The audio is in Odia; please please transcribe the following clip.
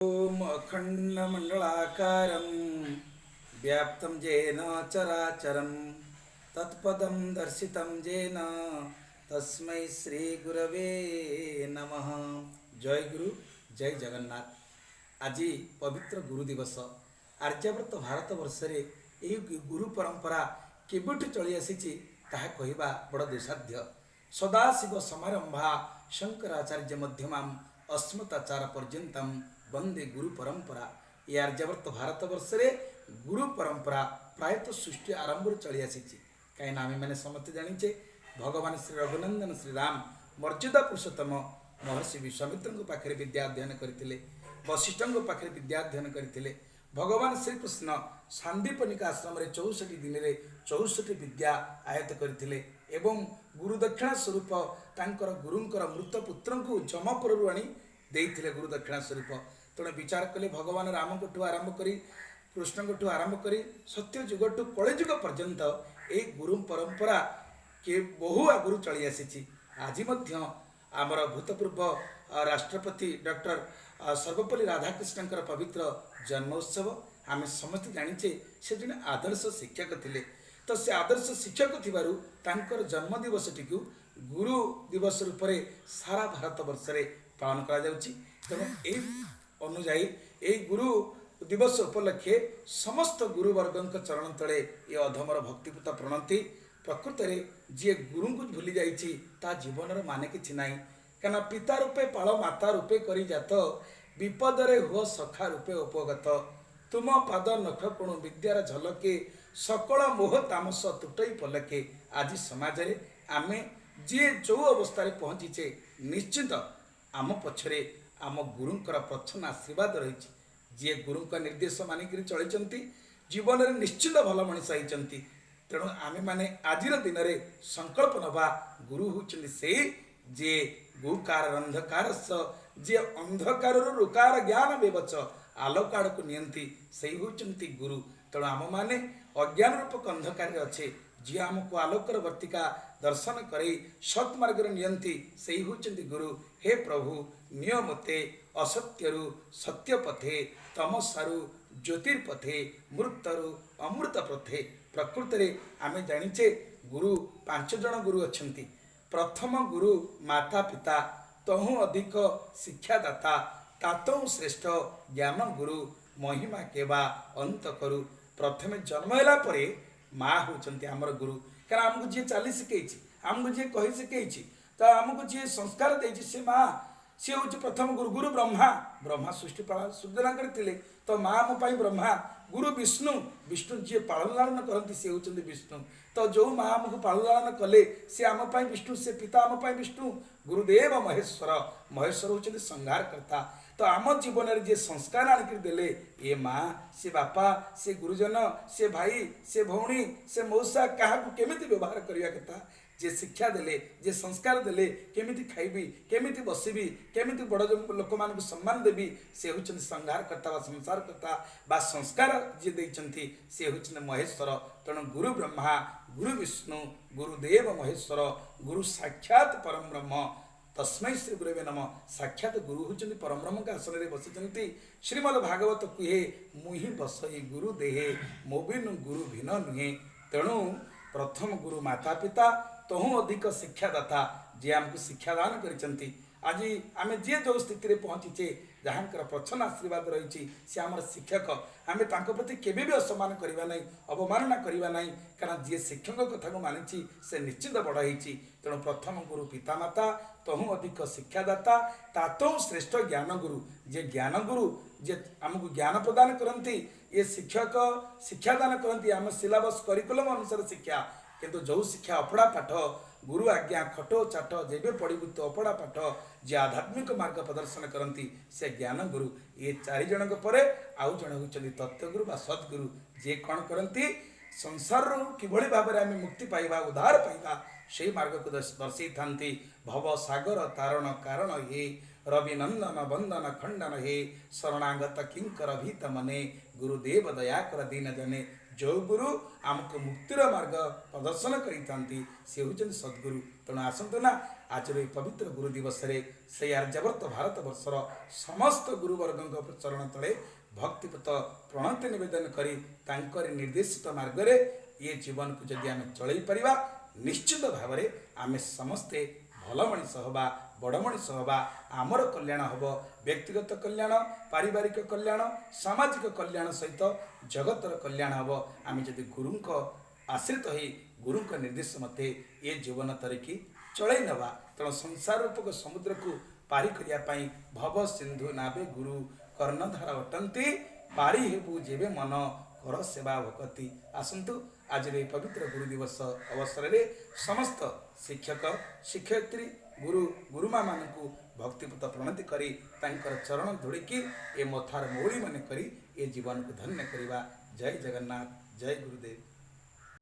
ॐ अखण्डमण्डलाकारं व्याप्तं येन चराचरं तत्पदं दर्शितं येन तस्मै ଶ୍ରୀଗୁରବେ ନମଃ। ଜୟ ଗୁରୁ, ଜୟ ଜଗନ୍ନାଥ। ଆଜି ପବିତ୍ର ଗୁରୁ ଦିବସ। ଆର୍ଯ୍ୟାବ୍ରତ ଭାରତବର୍ଷରେ ଏହି ଗୁରୁ ପରମ୍ପରା କେବେଠୁ ଚଳି ଆସିଛି, ତାହା କହିବା ବଡ଼ ଦୁଃସାଧ୍ୟ। ସଦାଶିବ ସମାରମ୍ଭା ଶଙ୍କରାଚାର୍ଯ୍ୟ ମଧ୍ୟମାମ୍ ଅସ୍ମଦାଚାର୍ଯ୍ୟ ପର୍ଯ୍ୟନ୍ତମ୍ ବନ୍ଦେ ଗୁରୁ ପରମ୍ପରା। ଏ ଆର୍ଯ୍ୟାବ୍ରତ ଭାରତବର୍ଷରେ ଗୁରୁ ପରମ୍ପରା ପ୍ରାୟତଃ ସୃଷ୍ଟି ଆରମ୍ଭରୁ ଚଳି ଆସିଛି। କାହିଁକିନା ଆମେମାନେ ସମସ୍ତେ ଜାଣିଛେ, ଭଗବାନ ଶ୍ରୀ ରଘୁନନ୍ଦନ ଶ୍ରୀରାମ ମର୍ଯ୍ୟାଦା ପୁରୁଷୋତ୍ତମ ମହର୍ଷି ବିଶ୍ୱାମିତ୍ରଙ୍କ ପାଖରେ ବିଦ୍ୟା ଅଧ୍ୟୟନ କରିଥିଲେ, ବଶିଷ୍ଠଙ୍କ ପାଖରେ ବିଦ୍ୟା ଅଧ୍ୟୟନ କରିଥିଲେ। ଭଗବାନ ଶ୍ରୀକୃଷ୍ଣ ସାନ୍ଦୀପନିକ ଆଶ୍ରମରେ 64 ଦିନରେ 64 ବିଦ୍ୟା ଆୟତ୍ତ କରିଥିଲେ ଏବଂ ଗୁରୁଦକ୍ଷିଣା ସ୍ୱରୂପ ତାଙ୍କର ଗୁରୁଙ୍କର ମୃତ ପୁତ୍ରଙ୍କୁ ଯମପୁରରୁ ଆଣି ଦେଇଥିଲେ ଗୁରୁଦକ୍ଷିଣା ସ୍ୱରୂପ। ତେଣୁ ବିଚାର କଲେ ଭଗବାନ ରାମଙ୍କଠୁ ଆରମ୍ଭ କରି, କୃଷ୍ଣଙ୍କଠୁ ଆରମ୍ଭ କରି ସତ୍ୟ ଯୁଗଠୁ କଳିଯୁଗ ପର୍ଯ୍ୟନ୍ତ ଏଇ ଗୁରୁ ପରମ୍ପରା କେ ବହୁ ଆଗରୁ ଚଳି ଆସିଛି। ଆଜି ମଧ୍ୟ ଆମର ଭୂତପୂର୍ବ ରାଷ୍ଟ୍ରପତି ଡକ୍ଟର ସର୍ବପଲ୍ଲୀ ରାଧାକୃଷ୍ଣଙ୍କର ପବିତ୍ର ଜନ୍ମ ଉତ୍ସବ। ଆମେ ସମସ୍ତେ ଜାଣିଛେ, ସେ ଜଣେ ଆଦର୍ଶ ଶିକ୍ଷକ ଥିଲେ। ତ ସେ ଆଦର୍ଶ ଶିକ୍ଷକ ଥିବାରୁ ତାଙ୍କର ଜନ୍ମ ଦିବସଟିକୁ ଗୁରୁ ଦିବସ ରୂପରେ ସାରା ଭାରତ ବର୍ଷରେ ପାଳନ କରାଯାଉଛି। ତେଣୁ ଏହି ଅନୁଯାୟୀ ଏହି ଗୁରୁ ଦିବସ ଉପଲକ୍ଷେ ସମସ୍ତ ଗୁରୁବର୍ଗଙ୍କ ଚରଣ ତଳେ ଏ ଅଧମର ଭକ୍ତିପୂତ ପ୍ରଣତି। ପ୍ରକୃତରେ ଯିଏ ଗୁରୁଙ୍କୁ ଭୁଲି ଯାଇଛି, ତା ଜୀବନର ମାନେ କିଛି ନାହିଁ। କାରଣ ପିତା ରୂପେ ପାଳ, ମାତା ରୂପେ କରି ଜାତ, ବିପଦରେ ହୁଅ ସଖା ରୂପେ ଉପଗତ। ତୁମ ପାଦ ନଖ କୋଣୁ ବିଦ୍ୟାର ଝଲକେ, ସକଳ ମୋହ ତାମସ ତୁଟଇ ପଲକେ। ଆଜି ସମାଜରେ ଆମେ ଯିଏ ଯେଉଁ ଅବସ୍ଥାରେ ପହଞ୍ଚିଛେ, ନିଶ୍ଚିତ ଆମ ପଛରେ ଆମ ଗୁରୁଙ୍କର ପ୍ରଚ୍ଛନ୍ନ ଆଶୀର୍ବାଦ ରହିଛି। ଯିଏ ଗୁରୁଙ୍କ ନିର୍ଦ୍ଦେଶ ମାନିକରି ଚଳିଛନ୍ତି, ଜୀବନରେ ନିଶ୍ଚିତ ଭଲ ମଣିଷ ହେଇଛନ୍ତି। ତେଣୁ ଆମେମାନେ ଆଜିର ଦିନରେ ସଂକଳ୍ପ ନେବା, ଗୁରୁ ହେଉଛନ୍ତି ସେଇ ଯିଏ ଗୁକାର ଅନ୍ଧକାର, ଯିଏ ଅନ୍ଧକାରରୁ ଋକାର ଜ୍ଞାନ ବ୍ୟବଚ ଆଲୋକ ଆଡ଼କୁ ନିଅନ୍ତି, ସେଇ ହେଉଛନ୍ତି ଗୁରୁ। ତେଣୁ ଆମମାନେ ଅଜ୍ଞାନ ରୂପକ ଅନ୍ଧକାରରେ ଅଛେ, ଯିଏ ଆମକୁ ଆଲୋକର ବର୍ତ୍ତିକା ଦର୍ଶନ କରେଇ ସତ୍ ମାର୍ଗରେ ନିଅନ୍ତି, ସେଇ ହେଉଛନ୍ତି ଗୁରୁ। ହେ ପ୍ରଭୁ, ନିଅ ମୋତେ ଅସତ୍ୟରୁ ସତ୍ୟ ପଥେ, ତମସାରୁ ଜ୍ୟୋତିର୍ପଥେ, ମୃତରୁ ଅମୃତ ପଥେ। ପ୍ରକୃତରେ ଆମେ ଜାଣିଛେ, ଗୁରୁ ପାଞ୍ଚ ଜଣ ଗୁରୁ ଅଛନ୍ତି। ପ୍ରଥମ ଗୁରୁ ମାତା ପିତା, ତହୁଁ ଅଧିକ ଶିକ୍ଷାଦାତା, ତାତହୁଁ ଶ୍ରେଷ୍ଠ ଜ୍ଞାନ ଗୁରୁ, ମହିମା କେବା ଅନ୍ତ କରୁ। ପ୍ରଥମେ ଜନ୍ମ ହେଲା ପରେ ମା ହେଉଛନ୍ତି ଆମର ଗୁରୁ। କାରଣ ଆମକୁ ଯିଏ ଚାଲି ଶିଖେଇଛି, ଆମକୁ ଯିଏ କହି ଶିଖେଇଛି, ତ ଆମକୁ ଯିଏ ସଂସ୍କାର ଦେଇଛି, ସେ ମା। ସିଏ ହେଉଛି ପ୍ରଥମ ଗୁରୁ। ଗୁରୁ ବ୍ରହ୍ମା, ବ୍ରହ୍ମା ସୃଷ୍ଟି ପାଳନ ସୃଜନା କରିଥିଲେ, ତ ମା ଆମ ପାଇଁ ବ୍ରହ୍ମା। ଗୁରୁ ବିଷ୍ଣୁ, ବିଷ୍ଣୁ ଯିଏ ପାଳନ ଲାଳନ କରନ୍ତି, ସେ ହେଉଛନ୍ତି ବିଷ୍ଣୁ। ତ ଯେଉଁ ମା ଆମକୁ ପାଳନ ଲାଳନ କଲେ, ସେ ଆମ ପାଇଁ ବିଷ୍ଣୁ, ସେ ପିତା ଆମ ପାଇଁ ବିଷ୍ଣୁ। ଗୁରୁଦେବ ମହେଶ୍ୱର, ମହେଶ୍ୱର ହେଉଛନ୍ତି ସଂହାରକର୍ତ୍ତା। ତ ଆମ ଜୀବନରେ ଯିଏ ସଂସ୍କାର ଆଣିକରି ଦେଲେ, ଏ ମା, ସେ ବାପା, ସେ ଗୁରୁଜନ, ସେ ଭାଇ, ସେ ଭଉଣୀ, ସେ ମଉସା, କାହାକୁ କେମିତି ବ୍ୟବହାର କରିବା କଥା ଯିଏ ଶିକ୍ଷା ଦେଲେ, ଯିଏ ସଂସ୍କାର ଦେଲେ, କେମିତି ଖାଇବି, କେମିତି ବସିବି, କେମିତି ବଡ଼ ଲୋକମାନଙ୍କୁ ସମ୍ମାନ ଦେବି, ସେ ହେଉଛନ୍ତି ସଂହାରକର୍ତ୍ତା ବା ସଂସାରକର୍ତ୍ତା ବା ସଂସ୍କାର ଯିଏ ଦେଇଛନ୍ତି, ସେ ହେଉଛନ୍ତି ମହେଶ୍ୱର। ତେଣୁ ଗୁରୁ ବ୍ରହ୍ମା, ଗୁରୁ ବିଷ୍ଣୁ, ଗୁରୁଦେବ ମହେଶ୍ୱର, ଗୁରୁ ସାକ୍ଷାତ ପରମ ବ୍ରହ୍ମ, ତସ୍ମୈ ଶ୍ରୀ ଗୁରବେ ନମ। ସାକ୍ଷାତ ଗୁରୁ ହେଉଛନ୍ତି ପରମବ୍ରହ୍ମଙ୍କ ଆସନରେ ବସିଛନ୍ତି। ଶ୍ରୀମଦ ଭାଗବତ କୁହେ, ମୁହିଁ ବସଇ ଗୁରୁ ଦେହେ, ମୋ ବିନୁ ଗୁରୁ ଭିନ୍ନ ନୁହେଁ। ତେଣୁ ପ୍ରଥମ ଗୁରୁ ମାତା ପିତା, ତହୁଁ ଅଧିକ ଶିକ୍ଷାଦାତା, ଯିଏ ଆମକୁ ଶିକ୍ଷାଦାନ କରିଛନ୍ତି। ଆଜି ଆମେ ଯିଏ ଯେଉଁ ସ୍ଥିତିରେ ପହଞ୍ଚିଛେ, ଯାହାଙ୍କର ପ୍ରଚ୍ଛନ୍ନ ଆଶୀର୍ବାଦ ରହିଛି, ସେ ଆମର ଶିକ୍ଷକ। ଆମେ ତାଙ୍କ ପ୍ରତି କେବେ ବି ଅସମ୍ମାନ କରିବା ନାହିଁ, ଅବମାନନା କରିବା ନାହିଁ। କାରଣ ଯିଏ ଶିକ୍ଷକଙ୍କ କଥାକୁ ମାନିଛି, ସେ ନିଶ୍ଚିତ ବଡ଼ ହେଇଛି। ତେଣୁ ପ୍ରଥମ ଗୁରୁ ପିତାମାତା, ତହୁଁ ଅଧିକ ଶିକ୍ଷାଦାତା, ତାତହୁଁ ଶ୍ରେଷ୍ଠ ଜ୍ଞାନ ଗୁରୁ। ଯିଏ ଜ୍ଞାନ ଗୁରୁ, ଯିଏ ଆମକୁ ଜ୍ଞାନ ପ୍ରଦାନ କରନ୍ତି। ଇଏ ଶିକ୍ଷକ ଶିକ୍ଷାଦାନ କରନ୍ତି ଆମ ସିଲାବସ୍ କରିକୁଲମ୍ ଅନୁସାରେ ଶିକ୍ଷା। କିନ୍ତୁ ଯେଉଁ ଶିକ୍ଷା ଅପଢ଼ା ପାଠ, ଗୁରୁ ଆଜ୍ଞା ଖଟୋ ଚାଟ, ଯେବେ ପଢ଼ିବୁ ତୁ ଅପଢ଼ା ପାଠ, ଯିଏ ଆଧ୍ୟାତ୍ମିକ ମାର୍ଗ ପ୍ରଦର୍ଶନ କରନ୍ତି, ସେ ଜ୍ଞାନ ଗୁରୁ। ଇଏ ଚାରି ଜଣଙ୍କ ପରେ ଆଉ ଜଣେ ହେଉଛନ୍ତି ତତ୍ତ୍ୱଗୁରୁ ବା ସଦ୍ଗୁରୁ, ଯିଏ କ'ଣ କରନ୍ତି, ସଂସାରରୁ କିଭଳି ଭାବରେ ଆମେ ମୁକ୍ତି ପାଇବା, ଉଦ୍ଧାର ପାଇବା, ସେଇ ମାର୍ଗକୁ ଦର୍ଶେଇଥାନ୍ତି। ଭବ ସାଗର ତାରଣ କାରଣ ହେ, ରବି ନନ୍ଦନ ବନ୍ଦନ ଖଣ୍ଡନ ହେ, ଶରଣାଗତ କିଙ୍କର ଭୀତ ମନେ, ଗୁରୁଦେବ ଦୟାକର ଦୀନ ଜନେ। ଯେଉଁ ଗୁରୁ ଆମକୁ ମୁକ୍ତିର ମାର୍ଗ ପ୍ରଦର୍ଶନ କରିଥାନ୍ତି, ସେ ହେଉଛନ୍ତି ସଦ୍ଗୁରୁ। ତେଣୁ ଆସନ୍ତୁ ନା, ଆଜିର ଏହି ପବିତ୍ର ଗୁରୁ ଦିବସରେ ସେଇ ଆର୍ଯ୍ୟାବର୍ତ୍ତ ଭାରତବର୍ଷର ସମସ୍ତ ଗୁରୁବର୍ଗଙ୍କ ଚରଣ ତଳେ ଭକ୍ତିପୂତ ପ୍ରଣତି ନିବେଦନ କରି ତାଙ୍କରି ନିର୍ଦ୍ଦେଶିତ ମାର୍ଗରେ ଏ ଜୀବନକୁ ଯଦି ଆମେ ଚଳେଇ ପାରିବା, ନିଶ୍ଚିତ ଭାବରେ ଆମେ ସମସ୍ତେ ଭଲ ମଣିଷ ହେବା, ବଡ଼ ମଣିଷ ହେବା, ଆମର କଲ୍ୟାଣ ହେବ, ବ୍ୟକ୍ତିଗତ କଲ୍ୟାଣ, ପାରିବାରିକ କଲ୍ୟାଣ, ସାମାଜିକ କଲ୍ୟାଣ ସହିତ ଜଗତର କଲ୍ୟାଣ ହେବ, ଆମେ ଯଦି ଗୁରୁଙ୍କ ଆଶ୍ରିତ ହେଇ ଗୁରୁଙ୍କ ନିର୍ଦ୍ଦେଶ ମତେ ଏ ଜୀବନ ତରିକି ଚଳେଇ ନେବା। ତେଣୁ ସଂସାର ରୂପକ ସମୁଦ୍ରକୁ ପାରି କରିବା ପାଇଁ ଭବ ସିନ୍ଧୁ ନାବେ ଗୁରୁ କର୍ଣ୍ଣଧାର ଅଟନ୍ତି, ପାରି ହେବୁ ଯେବେ ମନ କର ସେବା ଭକତି। ଆସନ୍ତୁ, ଆଜିର ଏହି ପବିତ୍ର ଗୁରୁ ଦିବସ ଅବସରରେ ସମସ୍ତ ଶିକ୍ଷକ ଶିକ୍ଷୟିତ୍ରୀ, ଗୁରୁ ଗୁରୁମାମାନଙ୍କୁ ଭକ୍ତିପୂତ ପ୍ରଣତି କରି ତାଙ୍କର ଚରଣ ଧୂଳିକି ଏ ମଥାର ମଉଳି ମନେ କରି ଏ ଜୀବନକୁ ଧନ୍ୟ କରିବା। ଜୟ ଜଗନ୍ନାଥ, ଜୟ ଗୁରୁଦେବ।